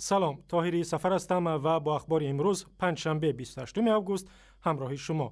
Салом, Тоҳири Сафар ҳастам ва бо ахбори имрӯз, панҷшанбе, 28 август, ҳамроҳи шумо.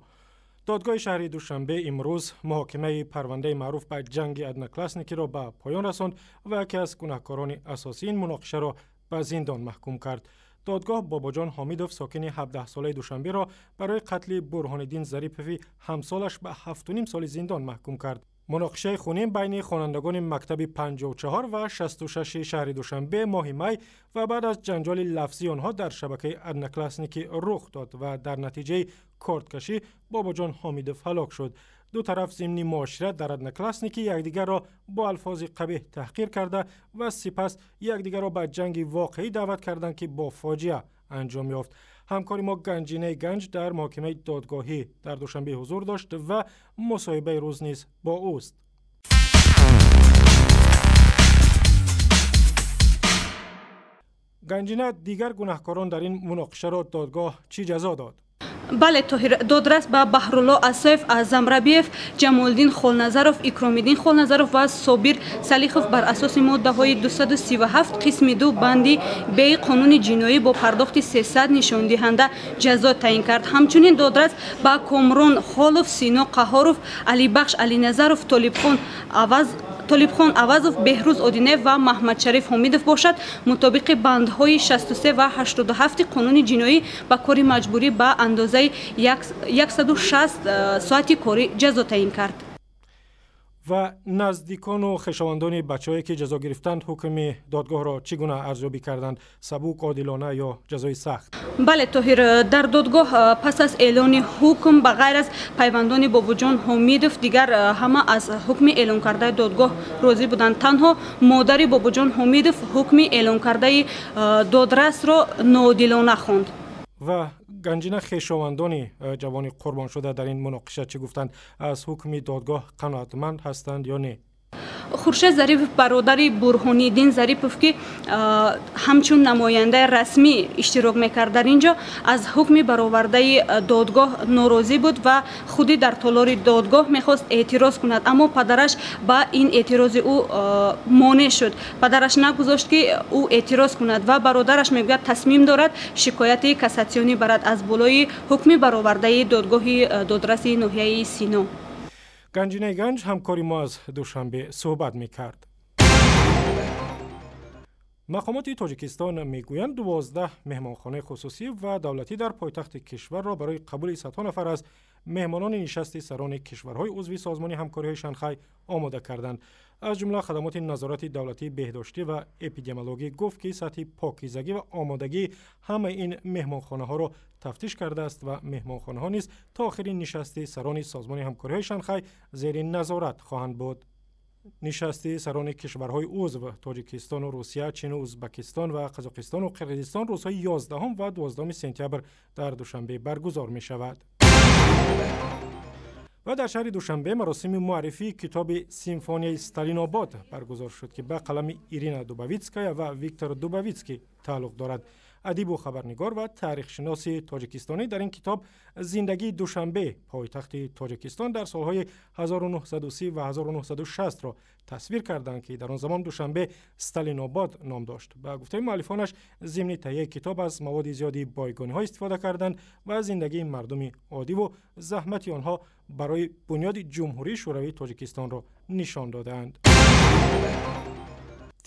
Додгоҳи шаҳри Душанбе имрӯз муҳокимаи парвандаи маъруф ба ҷанги Одноклассникиро ба поён расонд ва яке аз гунаҳкорони асосии ин муноқишаро ба зиндон маҳкум кард. Додгоҳ Бобоҷон Ҳомидов, сокини 17-солаи Душанберо барои қатли Бурҳониддин Зарипови ҳамсолаш ба 7,5 соли зиндон маҳкум кард. Муноқишаи хунин байни хонандагони мактаби 54 ва 66 шаҳри Душанбе моҳи май ва баъд аз ҷанҷоли лафзии онҳо дар шабакаи Одноклассники рух дод ва дар натиҷаи корткашӣ Бобоҷон Ҳомидов ҳалок шуд. Ду тараф зимни муошират дар Одноклассники якдигарро бо алфози қабеҳ таҳқир карда ва сипас якдигарро ба ҷанги воқеӣ даъват карданд, ки бо фоҷиа анҷом ёфт. Ҳамкори мо Ганҷинаи Ганҷ дар муҳокимаи додгоҳӣ дар Душанбе ҳузур дошт ва мусоҳибаи рӯз низ бо ӯст. Ганҷина, дигар гунаҳкорон дар ин муноқишаро додгоҳ чӣ ҷазо дод? Бале, Тоҳир, додрас ба Баҳрулло Асоев, Аъзам Рабиев, Ҷамолиддин Холназаров, Икромиддин Холназаров ва Собир Салихов бар асоси моддаҳои 237 қисми 2 банди Б қонуни ҷиноӣ бо пардохти 300 нишондиҳанда ҷазо таъин кард. Ҳамчунин додрас ба Комрон Холов, Сино Қаҳоров, Алибахш Алиназаров, Толибхон Авазов, Беҳрӯз Одинев ва Маҳмадшариф Ҳомидов бошад, мутобиқи бандҳои 63 ва 87 қонуни ҷиноӣ ба кори маҷбурӣ ба андозаи 160 соати корӣ ҷазо таъин кард. Ва наздикону хешовандони бачаҳое, ки ҷазо гирифтанд, ҳукми додгоҳро чӣ гуна арзёбӣ карданд? Сабук, одилона ё ҷазои сахт? Бале, Тоҳир, дар додгоҳ пас аз эълони ҳукм ба ғайр аз пайвандони Бобоҷон Ҳомидов дигар ҳама аз ҳукми эълонкардаи додгоҳ розӣ буданд. Танҳо модари Бобоҷон Ҳомидов ҳукми эълонкардаи додрасро ноодилона хонд. Ва Ганҷина, хешовандони ҷавони қурбоншуда дар ин муноқиша чӣ гуфтанд? Аз ҳукми додгоҳ қаноатманд ҳастанд ё не? Хуршед Зарипов, бародари Бурҳониддин Зарипов, ки ҳамчун намояндаи расмӣ иштирок мекард дар ин ҷо, аз ҳукми баровардаи додгоҳ норозӣ буд ва худи дар толори додгоҳ мехост эътироз кунад, аммо падараш ба ин эътирози ӯ монеъ шуд. Падараш нагузошт, ки ӯ эътироз кунад ва бародараш мегӯяд, тасмим дорад шикояти кассатсионӣ барад аз болои ҳукми баровардаи додгоҳи додраси ноҳияи Сино. Ганҷинаи Ганҷ, ҳамкори мо аз Душанбе, суҳбат мекард. Мақомоти Тоҷикистон мегӯянд, 12 меҳмонхонаи хусусӣ ва давлатӣ дар пойтахти кишварро барои қабули садҳо нафар аз меҳмонони нишасти сарони кишварҳои узви Созмони ҳамкориҳои Шанхай омода карданд. Аз ҷумла хадамоти назорати давлатии беҳдоштӣ ва эпидемиологӣ гуфт, ки сатҳи покизагӣ ва омодагии ҳамаи ин меҳмонхонаҳоро тафтиш кардааст ва меҳмонхонаҳо низ то охири нишасти сарони Созмони ҳамкориҳои Шанхай зери назорат хоҳанд буд. Нишасти сарони кишварҳои узв Тоҷикистону Русия, Чину Узбакистон ва Қазоқистону Қирғизистон рӯзҳои 11 ва 12 сентябр дар Душанбе баргузор мешавад. Ва дар шаҳри Душанбе маросими муаррифии китоби «Симфонияи Сталинобод» баргузор шуд, ки ба қалами Ирина Дубовитская ва Виктор Дубовитский тааллуқ дорад. Адибу хабарнигор ва таърихшиноси тоҷикистонӣ дар ин китоб зиндагии Душанбе, пойтахти Тоҷикистон, дар солҳои 1930 ва 1960-ро тасвир карданд, ки дар он замон Душанбе Сталинобод ном дошт. Ба гуфтаи муаллифонаш, зимни таҳияи китоб аз маводи зиёди бойгониҳо истифода карданд ва зиндагии мардуми оддиву заҳмати онҳо барои бунёди Ҷумҳурии Шӯравии Тоҷикистонро нишон додаанд.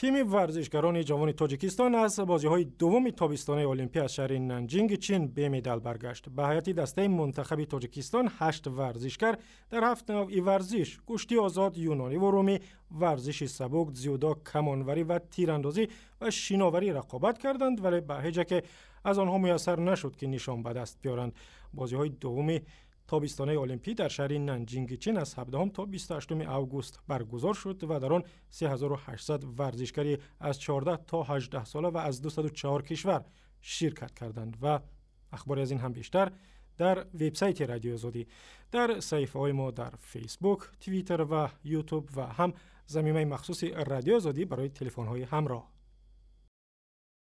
Тими варзишгарони ҷавони Тоҷикистон аз бозиҳои дуввуми тобистонаи Олимпӣ аз шаҳри Нанҷинги Чин бемедал баргашт. Ба ҳайати дастаи мунтахаби Тоҷикистон ҳашт варзишгар дар ҳафт навъи варзиш: гӯшти озод, юнониву румӣ, варзиши сабук, дзюдо, камонварӣ ва тирандозӣ ва шиноварӣ рақобат карданд, вале ба ҳеҷ яке аз онҳо муяссар нашуд, ки нишон ба даст биёранд. Бозиҳои дуввуми тобистонаи Олимпӣ дар шаҳри Нанҷинги Чин аз 17 то 28 август баргузор шуд ва дар он 3800 варзишгари аз 14 то 18 сола ва аз 204 кишвар ширкат карданд. Ва ахбори аз ин ҳам бештар дар вебсайти Радиои Озодӣ, дар саҳифаҳои мо дар Фейсбук, Твиттер ва Ютуб ва ҳам замимаи махсуси Радиои Озодӣ барои телефонҳои ҳамроҳ.